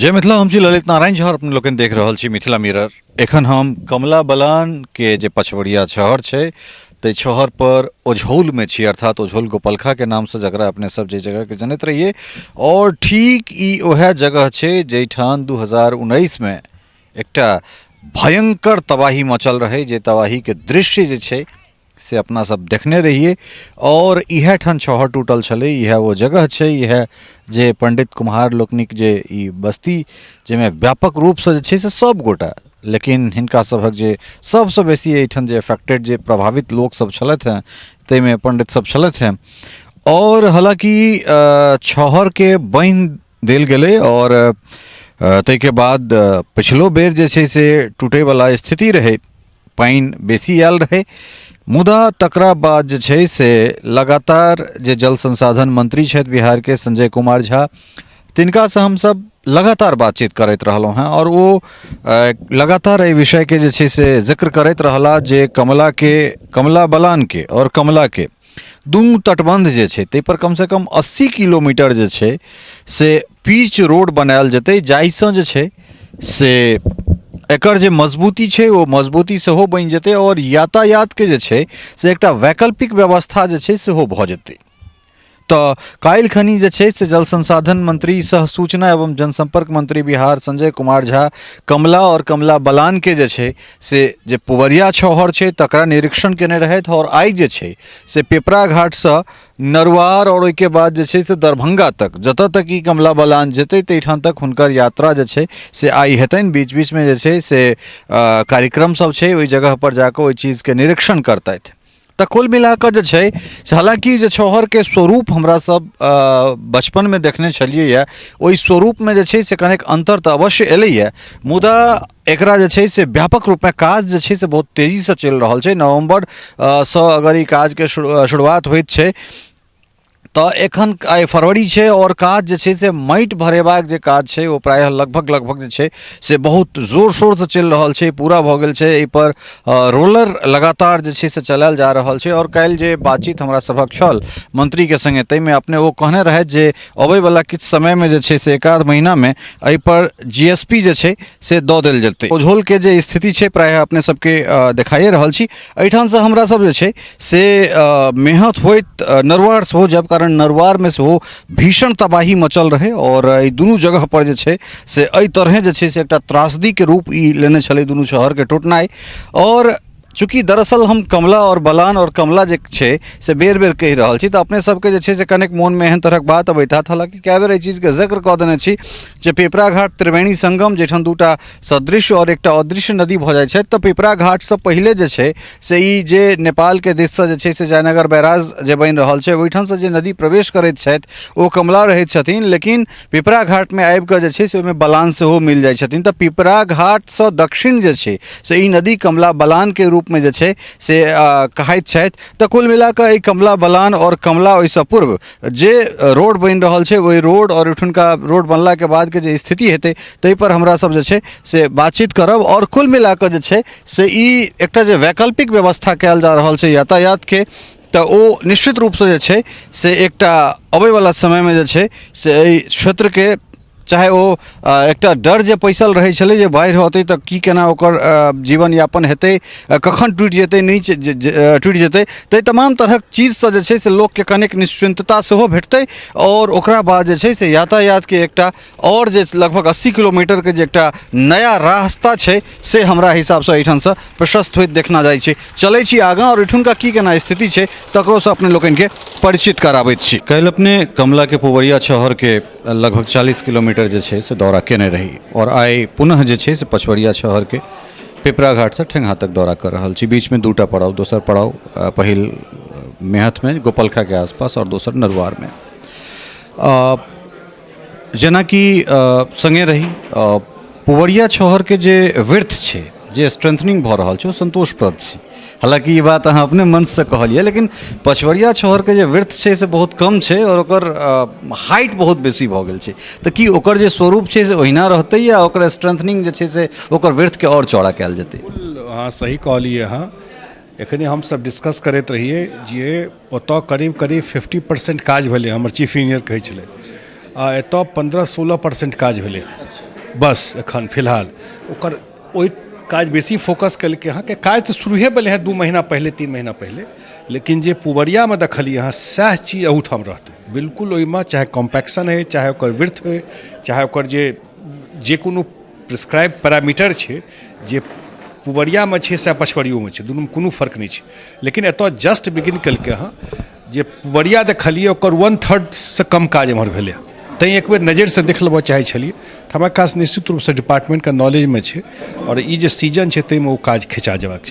जय मिथिला। हम छी ललित नारायण झा और अपने लोकनि देख रहल छी मिथिला मिरर। एखन हम कमला बलान के जे पछबरिया शहर छै ताहि शहर पर ओझौलमे छी, अर्थात ओझौल गोपलखा के नामसँ जकरा अपने सब जे जगह के जनैत रहियै। और ठीक ई वएह जगह छै जाहिठाम 2019 मे एकटा भयंकर तबाही मचल रहै, जे तबाहीके दृश्य जे छै से अपना सब देखने रहियै। और इएह ठाम छहर टूटल छलै, इएह ओ जगह छै, इएह जे पंडित कुम्हार लोकनिक जे ई बस्ती जाहिमे व्यापक रूपसँ जे छै से सब गोटा, लेकिन हिनका सभक जे सबसँ बेसी एहिठाम जे एफेक्टेड जे प्रभावित लोकसब छलथि हेँ ताहिमे पंडित सब छलथि हेँ। और हालाँकि छहरके बान्हि देल गेलै और ताहिके बाद पछिलो बेर जे छै से टूटैवला स्थिति रहै, पानि बेसी आयल रहै, मुदा तकरा बाद जे छै से लगातार जे जल संसाधन मंत्री छथि बिहारके संजय कुमार झा, तिनकासँ हमसब लगातार बातचीत करैत रहलहुँ हेँ और ओ लगातार एहि विषयके जे छै से जिक्र करैत रहला जे कमलाके, कमला बलानके और कमलाके दुनू तटबन्ध जे छै ताहिपर कमसँ कम 80 किलोमीटर जे छै से पीच रोड बनायल जेतै, जाहिसँ जे छै से एकर जे मजबूती छै ओ मजबूती सेहो बनि जेतै आओर यातायातके जे छै से एकटा वैकल्पिक व्यवस्था जे छै सेहो भऽ जेतै। तऽ काल्हि खनी जे छै से जल संसाधन मंत्री सह सूचना एवं जनसंपर्क मंत्री बिहार संजय कुमार झा कमला और कमला बलान के जे छै से जे पुवरिया छहर छै तकरा निरीक्षण केने रहथि और आइ जे छै से पिपरा घाटसँ नरुआर और ओहिके बाद जे छै से दरभंगा तक जतऽ तक ई कमला बलान जेतै ताहिठाम तक हुनकर यात्रा जे छै से आइ हेतनि। बीच बीचमे जे छै से कार्यक्रम सब छै, ओहि जगह पर जाकऽ ओहि चीजके निरीक्षण करतथि। तऽ कुल मिलाकऽ जे छै से हालाँकि जे छहरके स्वरूप हमरा सब बचपनमे देखने छलियै ओहि स्वरूपमे जे छै से कनेक अन्तर तऽ अवश्य एलैए, मुदा एकरा जे छै से व्यापक रूपमे काज जे छै से बहुत तेजीसँ चलि रहल छै। नवम्बर सँ अगर ई काजके शुरुआत होइत छै तऽ एखन आइ फरवरी छै आओर काज जे छै से माटि भरेबाक जे काज छै ओ प्रायः लगभग लगभग जे छै से बहुत जोर शोरसँ चलि रहल छै, पूरा भऽ गेल छै। एहिपर रोलर लगातार जे छै से चलायल जा रहल छै। आओर काल्हि जे बातचीत हमरा सभक छल मन्त्रीके सङ्गे ताहिमे अपने ओ कहने रहथि जे अबैवला किछु समयमे जे छै से एक आध महीनामे एहिपर जी एस पी जे छै से दऽ देल जेतै। ओझोलके जे स्थिति छै प्रायः अपने सबके देखाइए रहल छी। एहिठामसँ हमरा सब जे छै से मेहनत होइत नरुआर सेहो जायब, कारण नरुआरमे सेहो भीषण तबाही मचल रहै आओर एहि दुनू जगहपर जे छै से एहि तरहेँ जे छै से एकटा त्रासदीके रूप ई लेने छलै दुनू शहरके टूटनाइ। आओर चूँकि दरअसल हम कमला आओर बलान आओर कमला जे छै से बेर बेर कहि रहल छी तऽ अपने सबके जे छै से कनेक मोनमे एहन तरहक बात अबैत हैत। हालाँकि कए बेर एहि चीजके जिक्र कऽ देने छी जे पिपरा घाट त्रिवेणी संगम जाहिठाम दूटा सदृश आओर एकटा अदृश्य नदी भऽ जाइ छै, तऽ पिपरा घाटसँ पहिले जे छै से ई जे नेपालके दिससँ जे छै से जयनगर बैराज जे बनि रहल छै ओहिठामसँ जे नदी प्रवेश करैत छथि ओ कमला रहैत छथिन, लेकिन पिपरा घाटमे आबिकऽ जे छै से ओहिमे बलान सेहो मिल जाइ छथिन। तऽ पिपरा घाटसँ दक्षिण जे छै से ई नदी कमला बलानके रूपमे जे छै से कहाइत छथि। तऽ कुल मिलाकऽ एहि कमला बलान आओर कमला ओहिसँ पूर्व जे रोड बनि रहल छै ओहि रोड आओर ओहिठुनका रोड बनलाके बादके जे स्थिति हेतै ताहिपर हमरा सब जे छै से बातचीत करब। आओर कुल मिलाकऽ जे छै से ई एकटा जे वैकल्पिक व्यवस्था कयल जा रहल छै यातायातके, तऽ ओ निश्चित रूपसँ जे छै से एकटा अबैवला समयमे जे छै से एहि क्षेत्रके चाहे ओ एकटा डर जे पैसल रहै छलै जे बाढ़ि औतै तऽ की केना ओकर जीवन यापन हेतै, कखन टूटि जेतै, नहि टूटि जेतै, ताहि तमाम तरहक चीजसँ जे छै से लोकके कनेक निश्चिन्तता सेहो भेटतै। आओर ओकरा बाद जे छै से यातायातके एकटा आओर जे लगभग 80 किलोमीटरके जे एकटा नया रास्ता छै से हमरा हिसाबसँ एहिठामसँ प्रशस्त होइत देखना जाइ छै। चलै छी आगाँ आओर एहिठुनका की केना स्थिति छै तकरोसँ अपने लोकनिके परिचित कराबैत छी। काल्हि अपने कमलाके पुबरिया शहरके लगभग 40 किलोमीटर जे छै से दौरा केने रही आओर आइ पुनः जे छै से पछवरिया शहरके पिपरा घाटसँ ठेंगहा तक दौरा कऽ रहल छी। बीचमे दूटा पड़ाव, दोसर पड़ाव पहिल मेहथमे गोपलखाके आसपास आओर दोसर नरुआरमे। जेनाकि सङ्गे रही पुवरिया छहरके जे वृत्त छै जे स्ट्रेंथनिंग भऽ रहल छै ओ सन्तोषप्रद छै। हालाँकि ई बात अहाँ अपने मंचसँ कहलियै, लेकिन पछवरिया छहरके जे वृत्त छै से बहुत कम छै आओर ओकर हाइट बहुत बेसी भऽ गेल छै, तऽ की ओकर जे स्वरूप छै से ओहिना रहतै या ओकर स्ट्रेंथनिंग जे छै से ओकर वृत्तके आओर चौड़ा कयल जेतै? बिल्कुल अहाँ सही कहलियै। अहाँ एखने हमसब डिस्कस करैत रहियै जे ओतऽ करीब करीब 50% काज भेलै, हमर चीफ इंजीनियर कहै छलै, आ एतऽ 15-16% काज भेलै। बस एखन फिलहाल ओकर ओहि काज बेसी फोकस केलकै हँ कि काज तऽ शुरुए भेलै हँ 2 महीना पहिले 3 महीना पहिले, लेकिन जे पुबरियामे देखलियै हँ सएह चीज अहूठाम रहतै बिल्कुल। ओहिमे चाहे कॉम्पैक्शन होइ, चाहे ओकर विर्थ होइ, चाहे ओकर जे जे कोनो प्रिस्क्राइब पैरामीटर छै, जे पुबरियामे छै सएह पछबरियोमे छै, दुनूमे कोनो फर्क नहि छै। लेकिन एतऽ जस्ट बिगिन केलकै हँ, जे पुबरिया देखलियै ओकर 1/3 सँ कम काज एम्हर भेलै हँ, तैँ एक बेर नजरिसँ देख लेबऽ चाहै छलियै। तऽ हमरा काज निश्चित रूपसँ डिपार्टमेन्टके नॉलेजमे छै आओर ई जे सीजन छै ताहिमे ओ काज खिचा जेबाक छै।